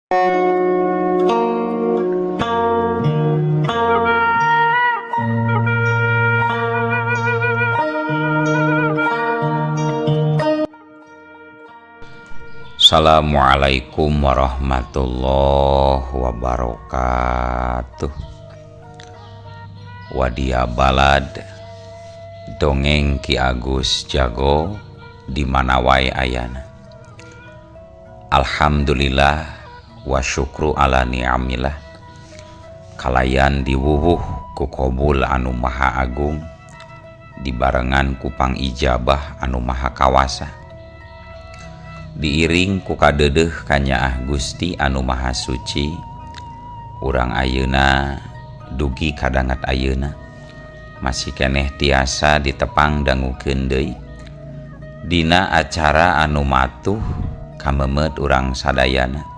Assalamualaikum warahmatullahi wabarakatuh. Wadia balad dongeng Ki Agus Jago di mana wae ayana. Alhamdulillah wa syukru ala ni'amillah. Kalayan diwuwuh ku kobul anu maha agung, dibarengan ku pangijabah anu maha kawasa. Diiring ku kadeudeuh kanyaah Gusti anu maha suci, urang ayeuna dugi kadangat ayeuna masih keneh tiasa ditepang dangukeun deui dina acara anu matuh kamemet urang sadayana,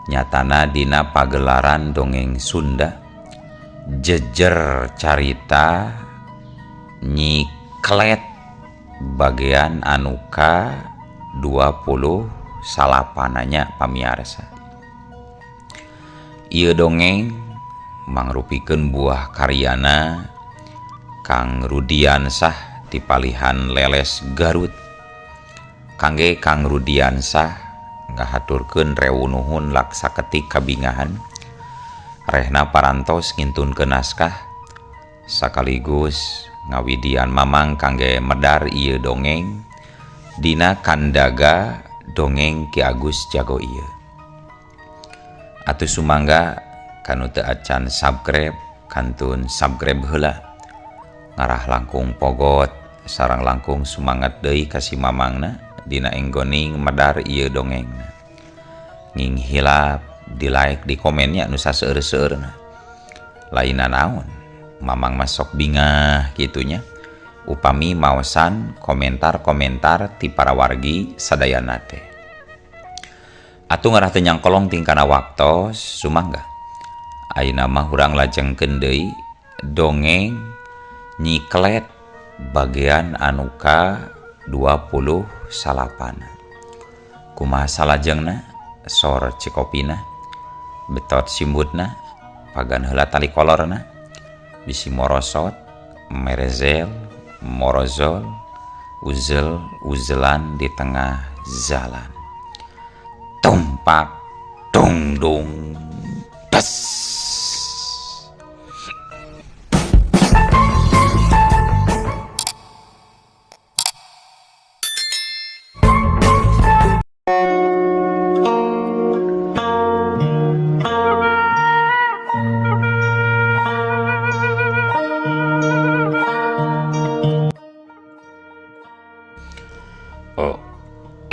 nyatana dina pagelaran dongeng Sunda jejer carita nyiklet bagian anu ka 29 nya pamiarsa. Ieu dongeng mangrupikeun buah karyana Kang Rudiansah ti palihan Leles Garut. Kangge Kang Rudiansah ngahaturkeun rewu nuhun laksa ketik kabingahan rehna parantos ngintunkeun naskah sakaligus ngawidian mamang kangge medar ieu dongeng dina kandaga dongeng Ki Agus Jago ieu. Atuh sumangga kanu teu acan subscribe kantun subscribe heula, ngarah langkung pogot sareng langkung sumangat deui ka si mamangna dina enggoning medar ieu dongengna. Nging hilap di like di komennya nu saseueur-seueurna. Lainna naon mamang masok bingah kitunya upami maosan komentar-komentar ti para wargi sadayana teh. Atuh ngarah teu nyangkolong tingkana waktos sumangga. Ayeuna mah urang lajengkeun deui dongeng nyiklet bagian anu ka 29. Kumaha salajengna sor cikopina betot simbutna pagan heula tali kolorna bisi morosot merezel morozol uzel uzelan di tengah jalan. Tumpak dung dung des.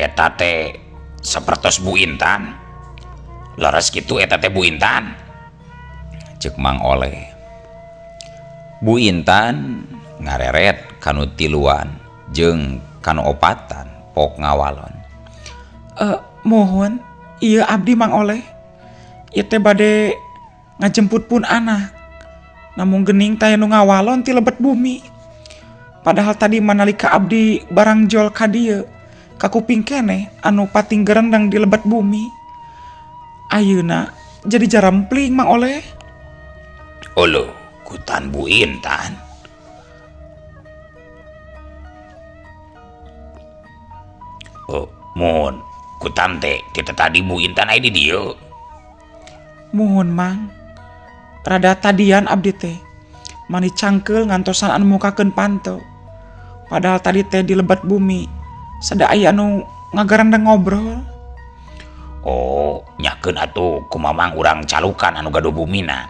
Eta teh sapertos Bu Intan. Leres kitu eta teh Bu Intan. Ceuk Mang Oleh. Bu Intan ngareret kanu tiluan jeung kanu opatan pok ngawalon. Mohon ieu abdi Mang Oleh. Ieu teh bade ngajemput pun anak. Namun gening teh nu ngawalon ti lebet bumi. Padahal tadi manalika abdi barang jol ka dieu kakuping keneh anu pating gerendang di lebet bumi. Ayeuna jadi jarampling Mang Oleh. Uluh, kutan Bu Intan. Oh, mun kutan teh tita tadi Bu Intan aya di dieu. Muhun Mang. Rada tadian abdi teh. Mani cangkeul ngantosan anu mukakeun panto. Padahal tadi teh di lebet bumi sada aya anu ngagarandang ngobrol. Oh, nyakeun atuh kumamang urang calukan anu gaduh bumina.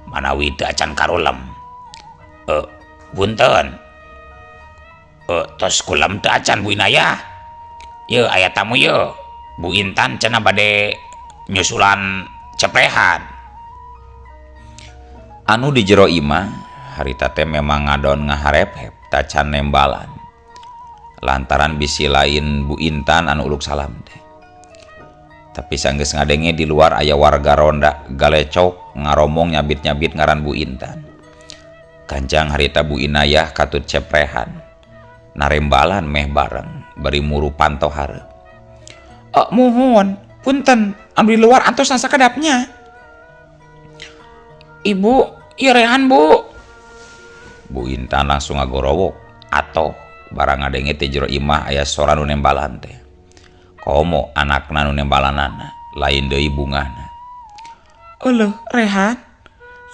Manawi teu acan karulem. Punten. Tos kulem teu acan Bu Inayah. Yeuh aya tamu yeuh. Bu Intan cenah bade nyusulan ceprehan. Anu di jero imah harita teh memang ngadon ngaharep-hep tacan nembalan. Lantaran bisi lain Bu Intan anu uluk salam teh. Tapi sanggeus ngadenge di luar aya warga ronda galecok ngaromong nyabit-nyabit ngaran Bu Intan. Kanjang harita Bu Inayah katut ceprehan. Narembalan meh bareng bari muru panto hareup. Muhun, punten Anu di luar antos sakedapnya. Ibu, ieu Rehan, Bu. Bu Intan langsung ngagorowok atau barang ngadenge teh jero imah aya sora nu nembalan teh. Komo anakna nu nembalanana, lain deui bungahna. Euleuh, Rehan.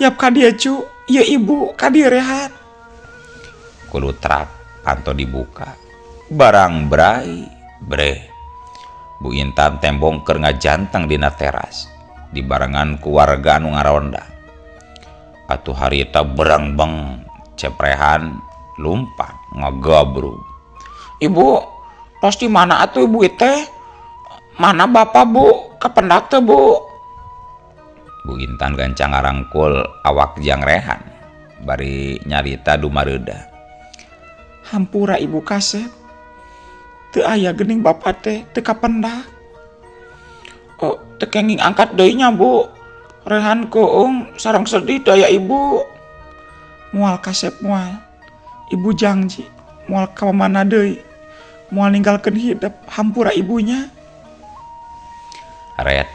Yap ka dieu cu, ieu ibu ka dieu Rehan. Kulutrak panto dibuka. Barang brai bre. Bu Intan tembong keur ngajanteng dina teras dibarengan ku warga anu ngaronda. Atuh harita berengbeng ceprehan lumpat ngagabrug. Ibu, tos di mana atuh ibu teh? Mana bapak bu? Kapendak teu bu? Bu Intan gancang ngarangkul awak jang Rehan bari nyarita dumareuda. Hampura ibu kasep. Teu aya geuning bapak teh teu kapendak. Oh, teu kenging angkat deui nya bu. Rehan keung sareng sedih teu aya ibu. Moal kasep moal. Ibu janji moal ka mamana deui. Moal ninggalkeun hidep hampura ibunya. Ret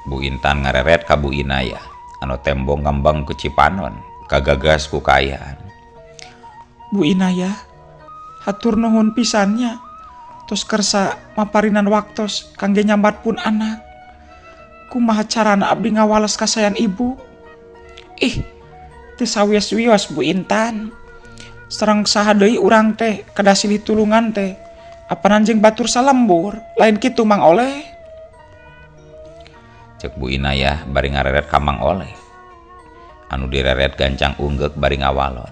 Bu Intan ngareret ka Bu Inayah anu tembong ngembeng ku Cipanon kagagas ku kaayaan. Bu Inayah, hatur nuhun pisan nya tos kersa maparinan waktos kangge nyambat pun anak. Kumaha carana abdi ngawales kasayan ibu? Ih, teu sawios-wios Bu Intan. Sareng saha deui urang teh kedah silih tulungan teh. Apanan jeung batur salembur, lain kitu Mang Oleh. Cek Bu Inayah bari ngareret ka Mang Oleh. Anu direret gancang unggeuk bari ngawalon.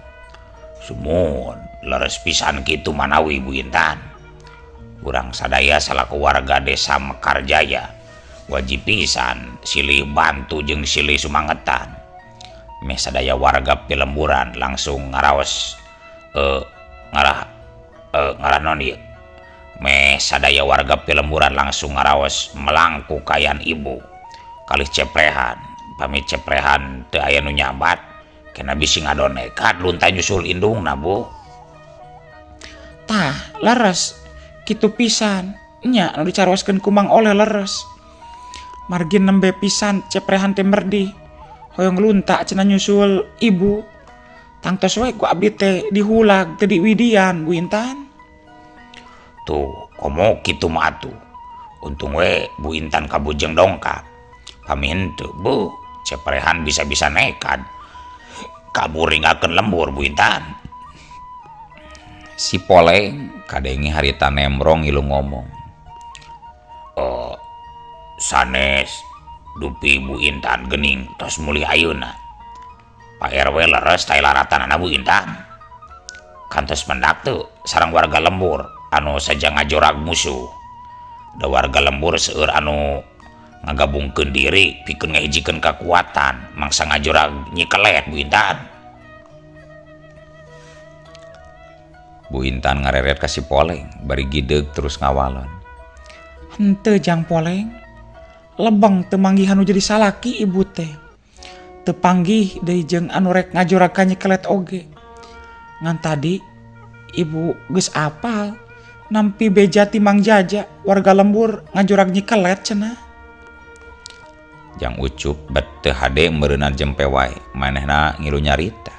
Sumuhun, leres pisan kitu manawi Bu Intan. Urang sadaya salaku warga desa Mekarjaya wajib pisan silih bantu jeung silih sumangetan. Meh sadaya warga pilemburan langsung ngaraos ngarah ngarah naon ieu? Meh sadaya warga pilemburan langsung ngaraos melangku kaayaan ibu kalih ceprehan. Pami ceprehan teu aya nu nyambat kena bisi ngadon nekat lunta nyusul indungna Bu. Tah, leres kitu pisan nya anu dicaroskeun ku Mang Oleh leres. Margi nembe pisan ceprehan teh merdih. Hoyong lunta cenah nyusul ibu. Tangtos we ku abdi teh dihulag teu diwidian Bu Intan. Tuh, komo kitu mah atuh. Untung we Bu Intan kabujeng dongkap. Pami henteu beuh, ceprehan bisa-bisa nekat. Kabur ninggalkeun lembur Bu Intan. Si Poleng kadenge harita nemrong ngilu ngomong. Oh, sanes dupi Bu Intan geuning tos mulih ayeuna. Pak RW leres teh laratanana Bu Intan. Kantos mendak teu sareng warga lembur anu saja ngajorag musuh. Da warga lembur seueur anu ngagabungkeun diri pikeun ngahijikeun kakuatan mangsa ngajorag Nyi Kelet Bu Intan. Bu Intan ngareret ka si Poleng bari gideug terus ngawalon. Henteu jang Poleng, lebeng teu manggihan nu jadi salaki ibu teh. Teu panggih deui jeung anu rek ngajorag ka Nyi Kelet oge. Ngan tadi ibu geus apal nampi beja ti Mang Jaja warga lembur ngajorag Nyi Kelet cenah. Jang Ucup bet teu hade meureunna jempe wae manehna ngilu nyarita.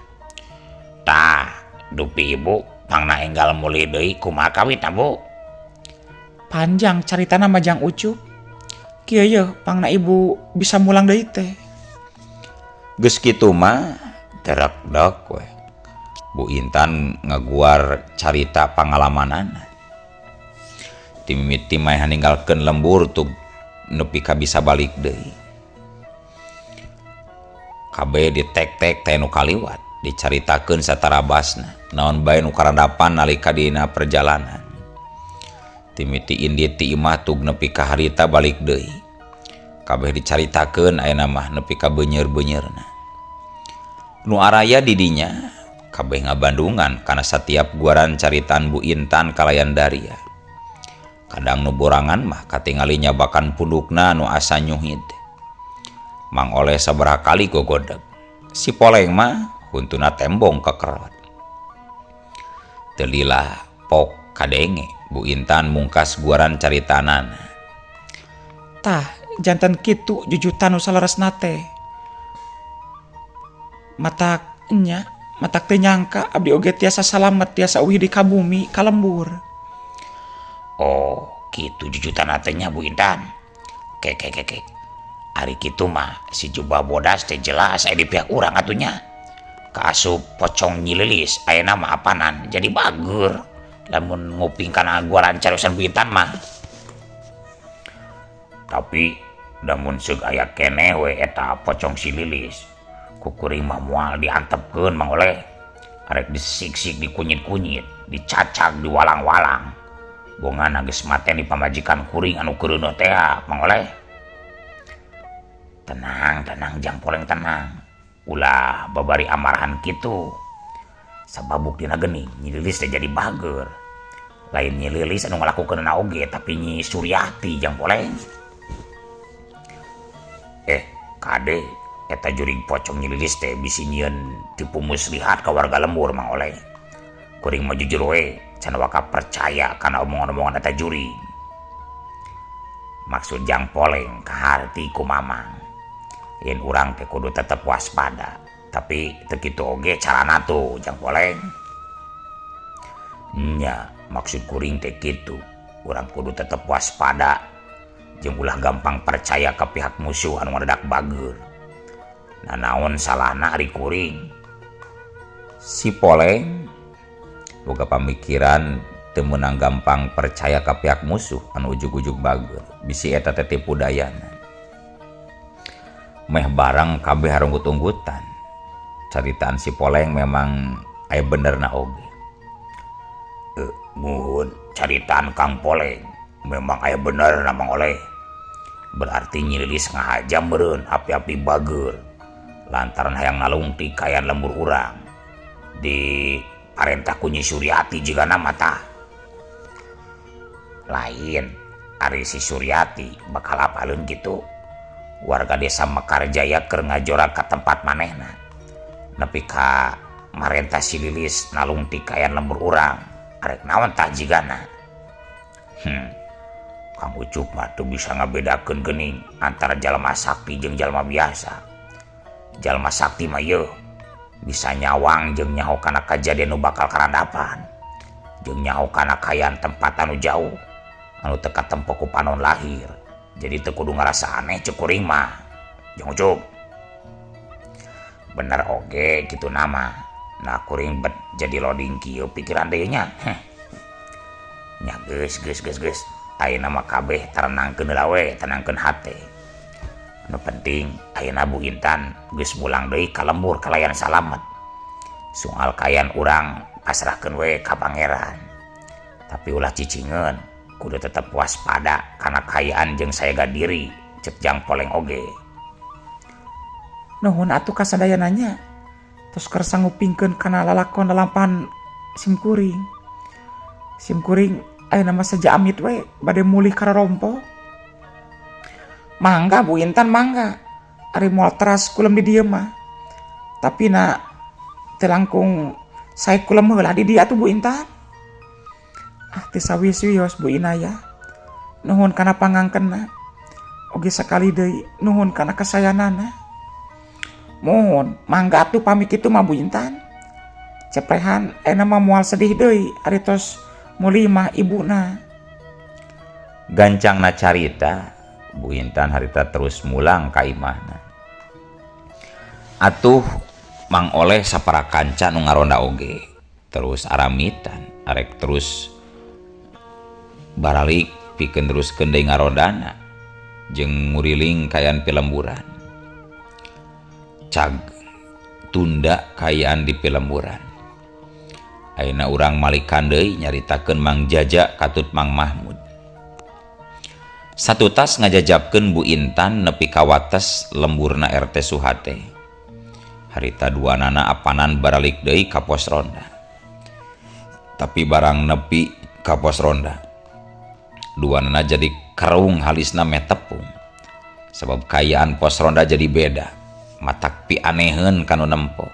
Tah, dupi ibu pangna enggal mulih deui kumaha kawitna Bu? Panjang caritana mah Jang Ucup. Kieu yeuh pangna ibu bisa mulang deui teh. Geus kitu mah terekdek we. Bu Intan ngaguar carita pangalamanana. Ti mimiti mah ninggalkeun lembur tug nepi ka bisa balik deui. Kabeh ditek-tek teh nu kaliwat, dicaritakeun satarabasna, naon bae nu karandapan nalika dina perjalanan. Timiti indit ti imah tug nepi ka harita balik deui. Kabeh dicaritakeun ayeuna mah nepi ka beuneur-beunyeurna. Nu araya di dinya kabeh ngabandungan kana satiap guaran caritaan Bu Intan kalayan Daria. Kadang nu borangan mah katingali nyabakan pundukna nu asa nyuhid. Mang Oleh sabaraha kali gogodeg. Si Poleng mah huntuna tembong kekerot. Teu lila pok kadenge Bu Intan mungkas guaran caritanana. Tah, Janten kitu jujutan nu saleresna teh. Matak nya matak teu nyangka abdi oge tiasa salamet tiasa uih di ka bumi ka lembur. Oh, kitu jujutan teh nya Bu Intan. Ke ke ke ke. Ari kitu mah si jubah bodas teh jelas aya di pihak urang atuh nya. Kaasup pocong Nyi Lilis ayeuna mah apanan jadi bager lamun nguping kana guaran cariosan Bu Intan mah. Tapi lamun seug aya keneh we eta pocong si Lilis, ku kuring mah moal diantepkeun Mang Oleh. Arek disiksik, dikunyit-kunyit, dicacag, diwalang-walang. Bongana geus mateni pamajikan kuring anu keureuneuh teh Mang Oleh. Tenang, tenang Jang Poleng tenang. Ulah babari amarahan kitu. Sabab buktina geuning Nyi Lilis teh jadi bager. Lain Nyi Lilis anu ngalakukeunana oge tapi Nyi Suryati Jang Poleng. Kade eta jurig pocong Nyi Lilis teh bisi nyieun tipu muslihat ka warga lembur Mang Oleh. Kuring mah jujur we can waka percaya kana omongan-omongan eta jurig. Maksud Jang Poleng kaharti ku Mamang. Yen urang teh kudu tetep waspada, tapi teu kitu oge carana tuh Jang Poleng. Nya, maksud kuring teh kitu. Urang kudu tetep waspada jeung ulah gampang percaya ka pihak musuh anu ngadadak bager. Nah, naon salahna ari kuring? Si Poleng boga pamikiran teu meunang gampang percaya ka pihak musuh anu ujug-ujug bager. Bisi eta teh tipu dayana. Meh barang kabeh harunggut-unggutan. Caritaan si Poleng memang aya benerna oge. Muhun caritaan Kang Poleng memang aya benerna Mang Oleh. Berarti Nyi Lilis ngahaja meureun api-api bager lantaran hayang nalungtik kaayaan lembur urang. Di parentah ku Nyi Suryati jigana mah tah. Lain ari si Suryati bakal apaleun kitu. Warga desa Mekarjaya keur ngajora ka tempat manehna. Nepi ka marentah si Lilis nalungtik kaayaan lembur urang. Arek naon tah jigana? Kang Ucup mah teu bisa ngabedakeun geuning antara jalma sakti jeung jalma biasa. Jalma sakti mah yeuh bisa nyawang jeung nyaho kana kajadian nu bakal karandapan. Jeung nyaho kana kaayaan tempat anu jauh anu teu katempo ku panon lahir. Jadi teu kudu ngarasa aneh ceuk kuring mah. Jang Ucup. Bener oge kitu nama. Nah kuring bet jadi loading kieu pikiran deui nya. Heh. Nya geus geus geus geus. Ayeuna mah kabeh tarenangkeun heula we, tenangkeun hate. Anu penting ayeuna Bu Intan geus mulang deui ka lembur kalayan salamet. Soal kaayaan urang pasrahkeun we ka pangeran. Tapi ulah cicingeun, kudu tetep waspada kana kaayaan jeung sayaga diri cek Jang Poleng oge. Nuhun atuh kasadayana nya. Tos kersa ngupingkeun kana lalakon lalampahan sim kuring. Sim kuring ayeuna mah saja amit we bade mulih ka rorompo. Mangga Bu Intan mangga. Ari moal teras kulem di dieu mah. Tapi na teu langkung sae kulem heula di dieu atuh Bu Intan. Ah teu sawios-wios Bu Inayah. Nuhun kana pangangkenna. Oge sakali deui nuhun kana kasayanana. Mohon mangga atuh pamit kitu mah Bu Intan. Ceprehan ayeuna mah moal sedih deui ari tos mulih mah ibuna. Gancangna carita Bu Intan harita terus mulang ka imahna. Atuh Mang Oleh sapara kanca nu ngaronda oge terus aramitan arek terus baralik pikeun teruskeun deui ngarondana jeung nguriling kaayaan pilemburan. Cag tunda kaayaan di pilemburan. Ayeuna urang malikan deui nyaritakeun Mang Jaja katut Mang Mahmud. Satutas ngajajabkeun Bu Intan nepi ka wates lemburna RT Suhate. Harita duanana apanan baralik deui ka pos ronda. Tapi barang nepi ka pos ronda, duanana jadi kerung halisna meh tepung. Sabab kaayaan pos ronda jadi beda, matak pianeheun kanu nempo.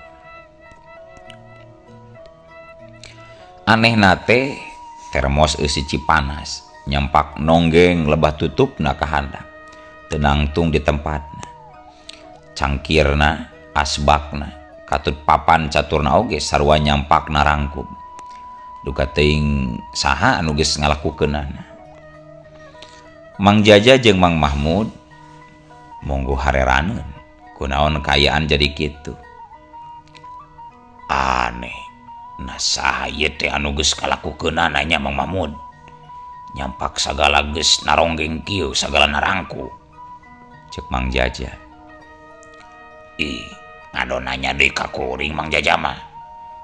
Anehna teh termos eusi Cipanas nyampak nonggeng lebah tutupna ka handap. Teu nangtung di tempatna. Cangkirna, asbakna, katut papan caturna oge sarua nyampak narangkub. Duka teuing saha anu geus ngalakukeunana. Mang Jaja jeung Mang Mahmud monggo hareraneun kunaon kaayaan jadi kitu. Aneh, nah saha ieu teh anu geus ngalakukeunana nya Mang Mahmud. Nyampak sagala geus naronggeng kieu sagala narangku. Cek Mang Jaja. Ih, ngado nanya deui ka kuring Mang Jaja mah.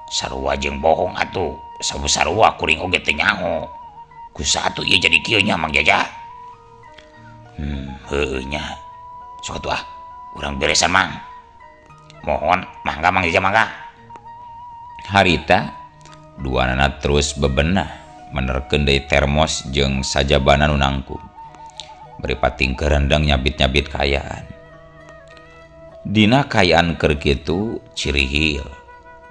Sarua jeung bohong atuh, sabu-sarua kuring oge teu nyaho. Ku saha atuh ieu jadi kieu nya Mang Jaja? Heueuh nya. Sok atuh ah, urang beresan Mang. Mohon, mangga Mang Jaja mangga. Harita duanana terus bebenah menerkeun deui termos jeung sajabana nu nangkub. Bari pating rendeng nyabit-nyabit kaayaan. Dina kaayaan keur kitu cirihil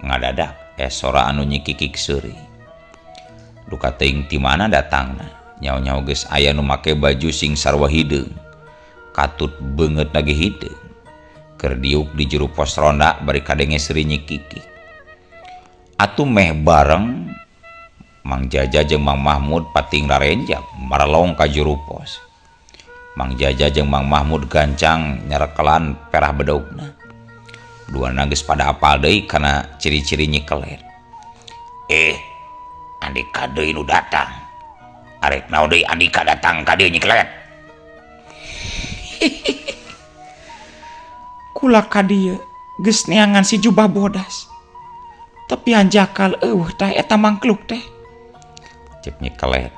ngadadak sora anu nyikikik seuri. Duka teuing ti mana datangna, nyaho-nyaho geus aya nu make baju sing sarua hideung. Katut beungeut lagi hideung. Keur diuk di juru pos ronda bari kadenge seuri nyikikik. Atuh meh bareng Mang Jaja jeung Mang Mahmud pating rarenjak marelong ka juru pos. Mang Jaja jeung Mang Mahmud gancang nyarekelan perah bedogna. Duana geus pada apal deui kana ciri-ciri Nyi Kelet. Andika deui nu datang. Arek naon deui andika datang ka dieu Nyi Kelet? Kula ka dieu geus neangan si jubah bodas. Tapi hanjakal eueuh tah eta mangkluk teh. Cek Nyi Kelet.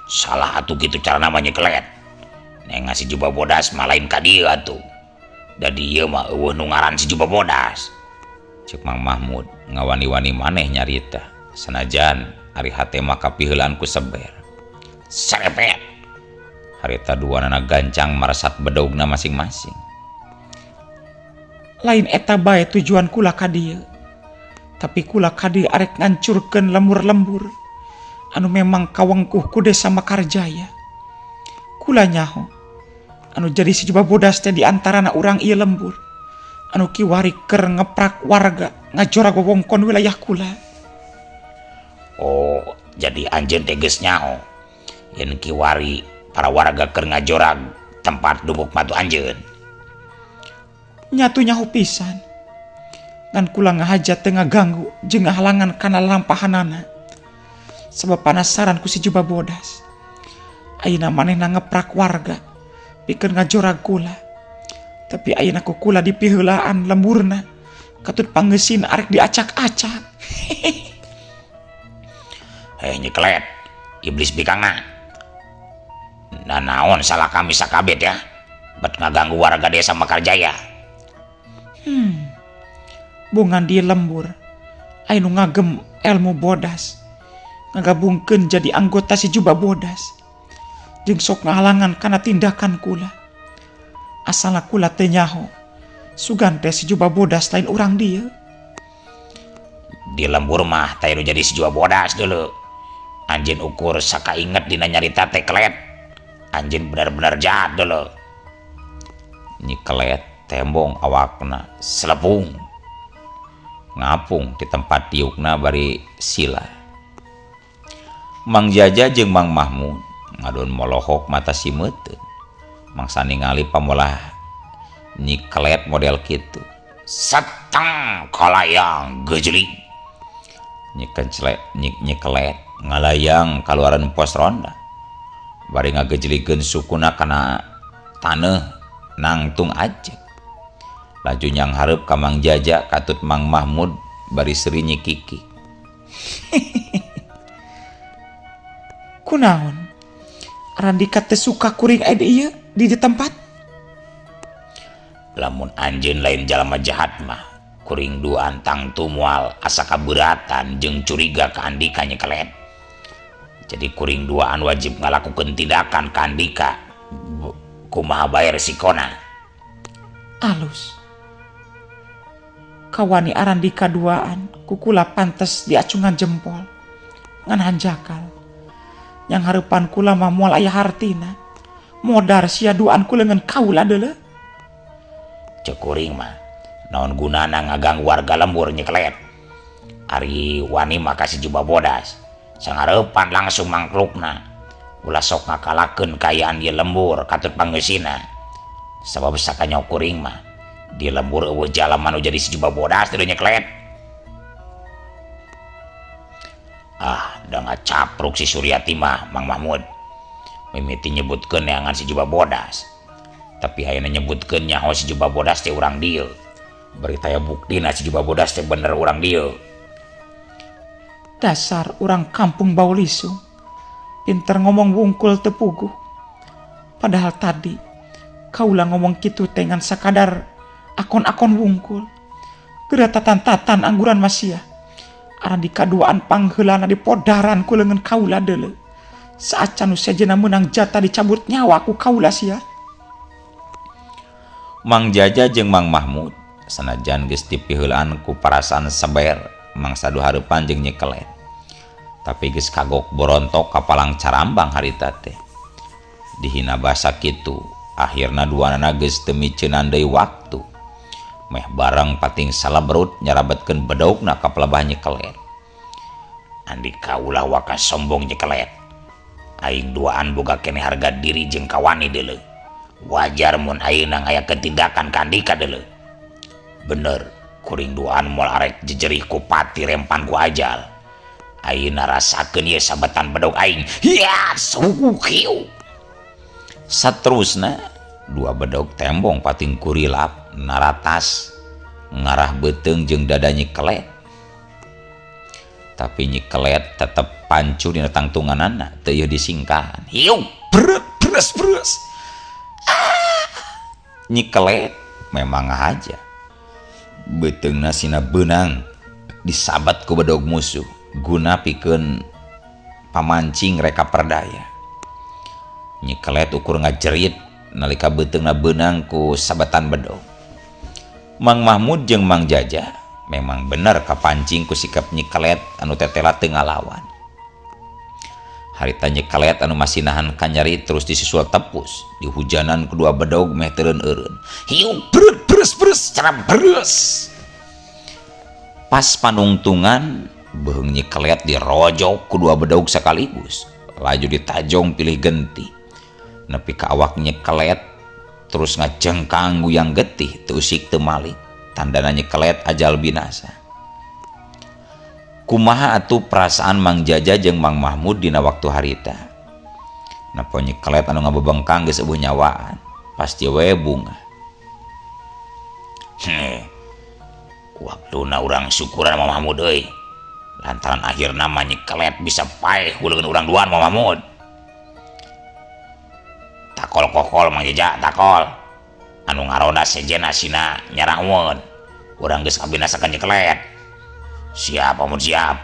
Salah atuh kitu cara nama Nyi Kelet. Neng ngasih jubah bodas mah lain ka dieu atuh. Da dieu mah eueuh nu ngaran si jubah bodas. Cek Mang Mahmud ngawani-wani maneh nyarita. Sanajan ari hate mah kapiheulaan ku seber. Serepet. Harita duanana gancang maresat bedogna masing-masing. Lain eta bae tujuan kula ka dieu. Tapi kula ka dieu arek ngancurkeun lembur-lembur anu memang kawengkuh ku desa Mekarjaya. Kula nyaho anu jadi si jubah bodas teh di antarana urang ieu lembur anu kiwari keur ngeprak warga ngajorag wewengkon wilayah kula. Oh, jadi anjeun teh geus nyaho yen kiwari para warga keur ngajorag tempat dubuk matu anjeun. Nyatu nyaho pisan. Ngan kula ngahaja teu ngaganggu jeung ngahalangan kana lalampahanana. Sabab panasaran ku si jubah bodas. Ayeuna manehna ngeprak warga pikeun ngajorag kula. Tapi ayeuna ku kula dipiheulaan lemburna katut pangeusin arek diacak-acak. Heh Nyi Kelet, iblis bikangna. Nah naon salah kami sakabeh ya? Bet ngaganggu warga desa Mekarjaya. Bongan di lembur aya nu ngagem ilmu bodas. Ngagabungkeun jadi anggota si jubah bodas. Jeung sok ngahalangan kana tindakan kula. Asalna kula teu nyaho. Sugan teh si jubah bodas lain urang dieu. Di lembur mah teh nu jadi si jubah bodas dulu. Anjeun ukur sakainget dina nyarita teh Kelet. Anjeun benar-benar jahat dulu. Nyi Kelet tembong awakna selepung. Ngapung di tempat diukna bari sila. Mang Jaja jeung Mang Mahmud ngadon molohok mata simeuteun. Mangsa ningali pamolah Nyi Kelet model kitu. Seteng kalayang gejelig. Nyi Kenclek, Nyi Kelet ngalayang kaluaran pos ronda. Bari ngagejelikeun sukuna kana taneuh nangtung ajeg. Laju nyang hareup ka Mang Jaja katut Mang Mahmud bari seuri Nyi Kiki. Kunaon? Arandika teu suka kuring aya di ieu di tempat? Lamun anjeun lain jalma jahat mah, kuring duaan tangtu moal asa kaberatan jeung curiga ka Andika Nyi Kelet. Jadi kuring duaan wajib ngalakukeun tindakan ka Andika. Kumaha bae resikona? Alus. Kawani Arandika duaan kukula pantes diacungan jempol. Ngan hanjakal. Yang hareupan kula mah moal aya hartina. Modar sia duaan ku leungeun kaula deuleu. Ceuk kuring mah naon gunana ngaganggu warga lembur nyekelet. Ari wani mah ka si Jubah Bodas. Sangareupan langsung mangklukna. Ulah sok ngakalakeun kaayaan ieu lembur katut pangeusina. Sabab sakanyaho kuring mah di lembur eueuh jalma nu jadi si Jubah Bodas teu nyeklet. Ah, da ngacapruk si Suryati mah Mang Mahmud. Mimiti nyebutkeun neangan si Jubah Bodas. Tapi ayeuna nyebutkeun nyaho si Jubah Bodas teh urang dieu. Bari taya buktina si Jubah Bodas teh bener urang dieu. Dasar urang kampung Baulisu. Pinter ngomong wungkul teu puguh. Padahal tadi kaula ngomong kitu teh ngan sakadar akon-akon wungkul. Geura tatan-tatan angguran masia. Aran di kaduaan pangheulana dipodaran ku leungeun kaula deuleu. Saacan nu sejenna meunang jata dicabut nyawa ku kaula sia. Mang Jaja jeung Mang Mahmud sanajan geus dipiheulaan ku parasaan saber mangsa du hareupan jeung nyekelet. Tapi geus kagok borontok ka palang carambang harita teh. Dihina basa kitu, akhirna duanana geus teu miceunan deui waktu. Meh bareng pating salabrut nyarabetkeun bedogna ka pelebah nyekelet. Andika ulah waka sombong nyekelet. Aing duaan boga keneh harga diri jeung kawani deuleu. Wajar mun ayeuna ngayakeun tindakan ka andika deuleu. Bener, kuring duaan moal arek jejerih ku pati rempan ku ajal. Ayeuna rasakeun ieu sabetan bedog aing. Hiya, suku kieu. Saterusna dua bedog tembong pating kurilap naratas ngarah beuteung jeung dada nyekelet. Tapi nyekelet tetep pancu dina tangtunganana teu ieu disingkahan. Hiu, brek bres bres. Ah, nyekelet memang aja. Beuteungna sina beunang disabat ku bedog musuh guna pikeun pamancing reka perdaya. Nyekelet ukur ngajerit nalika beuteungna beunang ku sabetan bedog. Mang Mahmud jeung Mang Jaja memang bener kapancing ku sikap nyekelet anu tetela teu ngalawan. Harita nyekelet anu masih nahan kanyeri terus disusul tepus dihujanan kedua bedog meh teureun-eureun. Hiu brut brus brus cara brus. Pas panungtungan beuheung nyekelet dirojok ku dua bedog sekaligus. Laju ditajong pilih genti. Nepi ka awak nyekelet terus ngajengkang guyang getih teu usik teu malik. Tandana nyekelet ajal binasa. Kumaha atuh perasaan Mang Jaja jeung Mang Mahmud dina waktu harita? Napa nyekelet anu ngabebengkang geus eueuh nyawaan? Pasti we bunga. Waktuna urang syukuran Mang Mahmud euy. Lantaran akhirna mah nyekelet bisa paeh ku leungeun urang duaan Mang Mahmud. Takol kokol Mang Jaja takol. Anu ngaronda sejenna sina nyaraweun. Urang geus kabinasakeun nyekelet. Siap amun siap.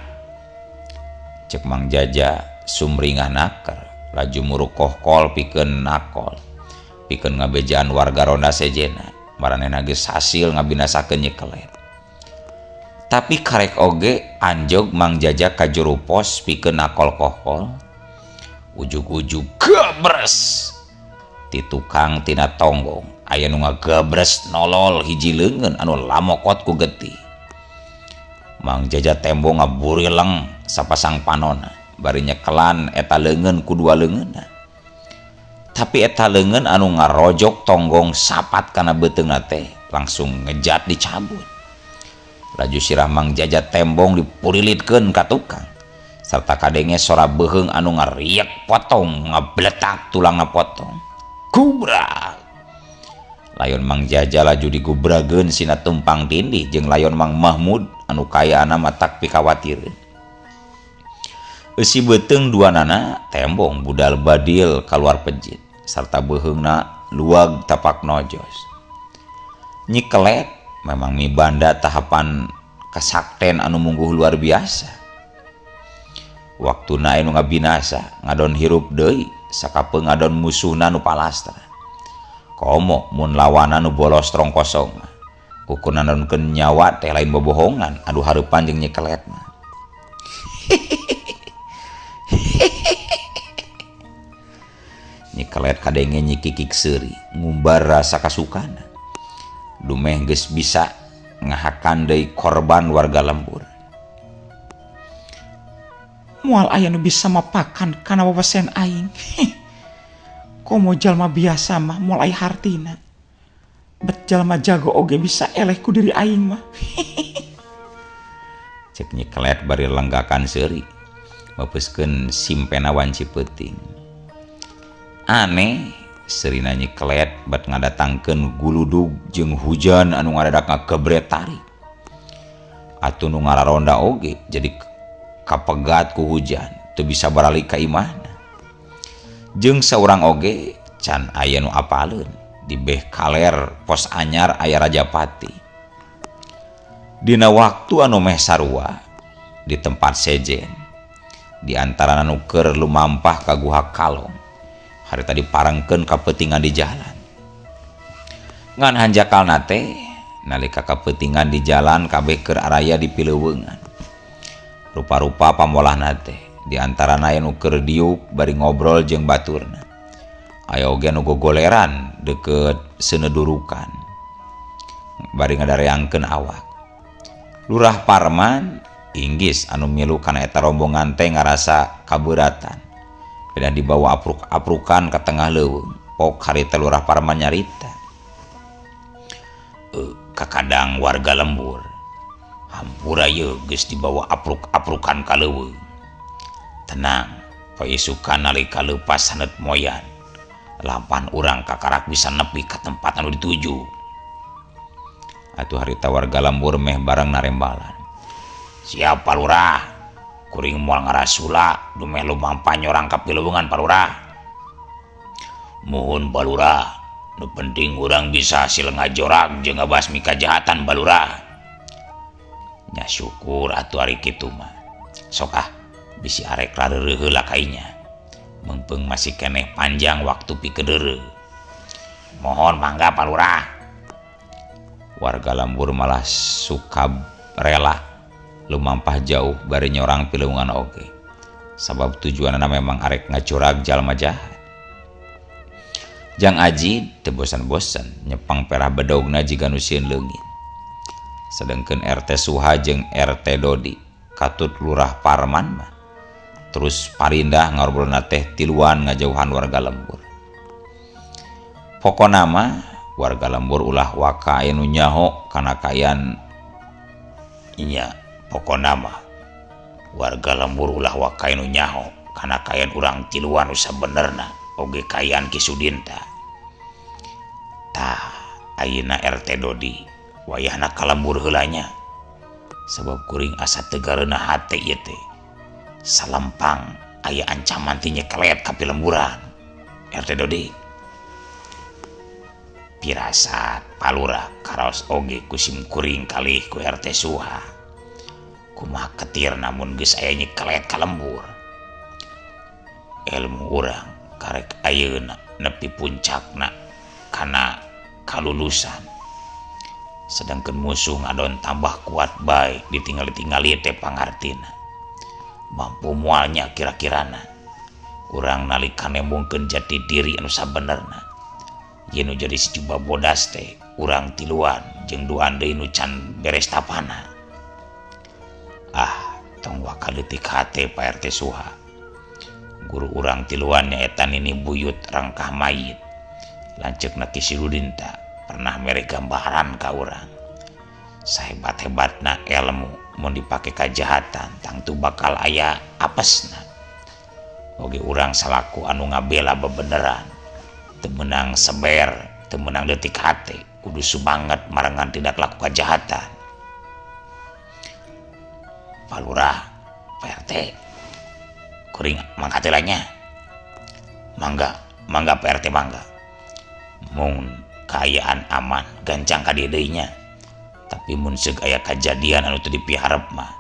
Cek Mang Jaja sumringah naker, laju muruk kohkol pikeun nakol. Pikeun ngabejaan warga ronda sejenna, maranehna geus hasil ngabinasakeun nyekelet. Tapi karek oge anjog Mang Jaja ka juru pos pikeun nakol kohkol. Ujug-ujug gebres. Ti tukang tina tonggong aya nu ngagebres nolol hiji leungeun anu lamokot ku getih. Mang Jaja tembong ngaburileng sapasang panona bari nyekelan eta leungeun ku dua leungeunna. Tapi eta leungeun anu ngarojok tonggong sapat kana beuteungna teh langsung ngejat dicabut. Laju sirah Mang Jaja tembong dipurilitkeun ka tukang. Sarta kadenge sora beuheung anu ngariek potong ngabletak tulangna potong. Gubrak. Layon Mang Jaja laju digubrageun sina tumpang tindih jeung layon Mang Mahmud anu kayaana matak pikawatireun. Eusi beuteung duanana tembong budal badil kaluar pejit sarta beuheungna luag tapak nojos. Nyikelet memang mibanda tahapan kasakten anu mungguh luar biasa. Waktuna anu ngabinasa ngadon hirup deui sakapeung ngadon musuhna nu palastra. Komo mun lawanan nu bolos trong kosong mah. Ukur nanonkeun nyawa teh lain bobohongan anu hareupan jeung nyekelet mah. Kelet kadenge Nyi Kikik seuri ngumbar rasa kasukana. Dumeh geus bisa ngahakan deui korban warga lembur. Moal aya nu bisa mapakan kana wewesen aing. Komo jalma biasa mah moal aya hartina. Bet jalma jago oge bisa eleh ku diri aing mah. Cek Nyi Kelet bari lenggakan seuri meupeuskeun simpena wanci peuting. Aneh seurina Nyi Kelet bat ngadatangkeun guludug jeung hujan anu ngadadak ngagebret tarik. Atuh nu ngararonda oge jadi kapegat ku hujan teu bisa baralik ka imahna. Jeung saurang oge can aya nu apaleun di beh kaler pos anyar aya Rajapati. Dina waktu anu meh sarua di tempat sejen di antara nu keur lumampah ka Guha Kalong harita diparengkeun kapeutingan di jalan. Ngan hanjakalna teh nalika kapeutingan di jalan kabeh keur araya di pileuweungan. Rupa-rupa pamolahna teh di antarana aya nu keur diuk bari ngobrol jeung baturna. Aya oge nu gogoleran deukeut seunedurukan bari ngadareangkeun awak. Lurah Parman inggis anu milu kana eta rombongan teh ngarasa kabeuratan. Beda dibawa apruk-aprukan ka tengah leuweung. Pok harita Lurah Parman nyarita. Kakadang warga lembur hampura yeuh geus dibawa apruk-aprukan ka leuweung. Tenang, paisukan nalika leupas haneut moyan. Lampan urang kakarak bisa nepi ka tempat anu dituju. Atuh harita warga lembur meh bareng narembalan. Siap Pak Lurah, kuring moal ngarasula dumeh lumampah nyorang ka pileuweungan Pak Lurah. Muhun Pak Lurah, nu penting urang bisa hasil ngajorak jeung ngabasmi kajahatan Pak Lurah. Nya syukur atuh ari kitu mah. Sok ah, bisi arek rareureuh heula ka inya. Meungpeung masih keneh panjang waktu pikedeureuh. Mohon mangga Pak Lurah. Warga lembur malah suka rela lumampah jauh bari nyorang pileuweungan oge. Sabab tujuanana memang arek ngacurag jalma jahat. Jang Aji teu bosan-bosan nyepang perah bedogna jiga nu sieun leungit. Sedengkeun RT Suha jeung RT Dodi katut Lurah Parman mah terus parindah ngarobrolna teh tiluan ngajauhan warga lembur. Pokona mah warga lembur ulah waka aya nu nyaho kana kaayaan inya. Pokona mah warga lembur ulah waka aya nu nyaho kana kaayaan urang tiluan nu sabenerna oge kaayaan Ki Sudinta. Tah ayeuna RT Dodi wayahna ka lembur heula nya. Sabab kuring asa teu gareunah hate ieu teh. Salempang aya ancaman ti Nyi Kelet ka pilemburan. RT Dodi pirasat Pak Lurah karaos oge ku sim kuring kalih ku RT Suha. Kumaha ketir namun geus aya Nyi Kelet ka lembur. Ilmu urang karek ayeuna nepi puncakna kana kalulusan. Sedangkan musuh ngadon tambah kuat bae ditinggali-tingali teh pangartina. Mampu mualnya kira-kirana. Urang nalika nembongkeun jati diri anu sabenerna. Yen nu jadi si Juba bodas teh urang tiluan jeung duaan deui nu can beres tapana. Ah, tong waka leutik hate Pak RT Suha. Guru urang tiluan nyaeta Nini Buyut Rangkah Mayit. Lanceukna Ki Sudinta pernah mere gambaran ka urang. Sahebat-hebatna ilmu mun dipake kajahatan tangtu bakal aya apesna. Oge urang salaku anu ngabela bebeneran teu meunang seber, teu meunang leutik hate, kudu sumanget marengan tindak laku kajahatan. Pak Lurah, Pak RT, kuring mangkat heula nya. Mangga, mangga Pak RT mangga. Mun kaayaan aman gancang ka dieu deui nya. Tapi mun seug aya kajadian anu teu dipiharep mah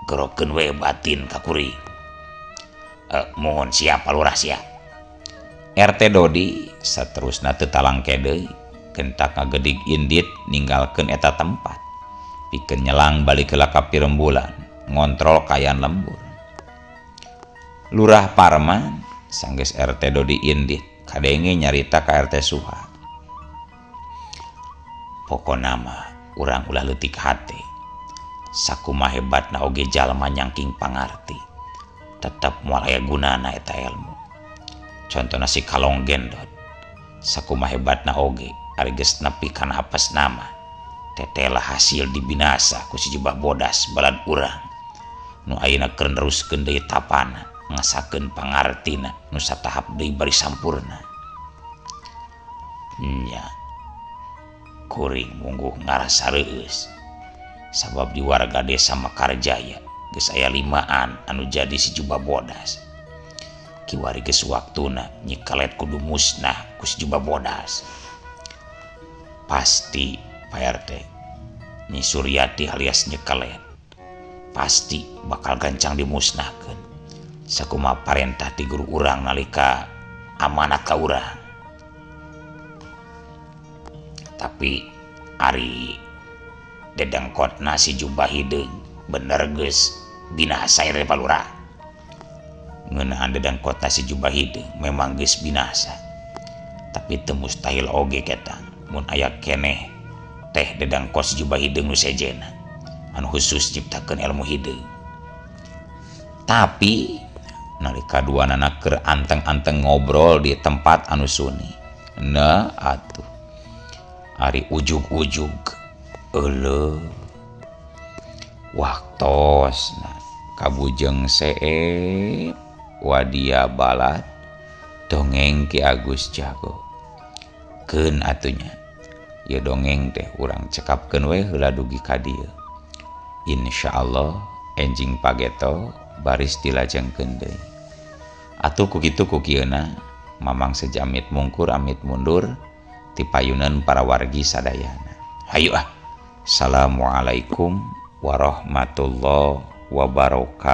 gerokeun we batin ka kuring. Mohon siap Pak Lurah siap. RT Dodi saterusna teu talangke deui, kentak ngagedig indit ninggalkeun eta tempat. Pikeun nyelang balik heula ka pirembulan, ngontrol kaayaan lembur. Lurah Parman sanggeus RT Dodi indit. Kadenge nyarita ka RT Suha. Pokona mah urang ulah leutik hate. Sakumaha hebatna oge jalma nyangking pangarti, tetep moal aya gunana eta ilmu. Contona si Kalong Gendot, sakumaha hebatna oge ari geus nepi kana apes nama, tetela hasil dibinasa ku si jubah bodas balad urang nu ayeuna keur neruskeun deui tapana ngasakeun pangartina nu satahap deui bari sampurna. Nya kuring mungguh ngarasa reueus sabab di warga desa Mekarjaya geus aya limaan anu jadi si jubah bodas. Kiwari geus waktuna Nyi Kelet kudu musnah ku si jubah bodas. Pasti Pak RT, Nyi Suryati alias Nyi Kelet pasti bakal gancang dimusnahkeun sakumaha parentah ti guru urang nalika amanat ka urang. Tapi ari dedengkotna si jubah hideung bener geus binasa ieu Pak Lurah. Ngeunaan dedengkotna si jubah hideung memang geus binasa, tapi teu mustahil oge ketang mun aya keneh teh dedengkot si jubah hideung nu sejenna anu khusus nyiptakeun ilmu hideung. Tapi nalika duanana keur anteng-anteng ngobrol di tempat anu sunyi, nah atuh ari ujug-ujug euleuh waktosna kabujeng seep wadia balad dongeng Ki Agus Jago. Keun atunya ieu dongeng teh urang cekapkeun we heula dugi ka dieu. Insyaallah enjing pageto baris dilajengkeun deui. Atuh ku kitu ku kieuna Mamang sejamit mungkur amit mundur ti payunan para wargi sadayana. Hayu ah. Assalamualaikum warahmatullahi wabarakatuh.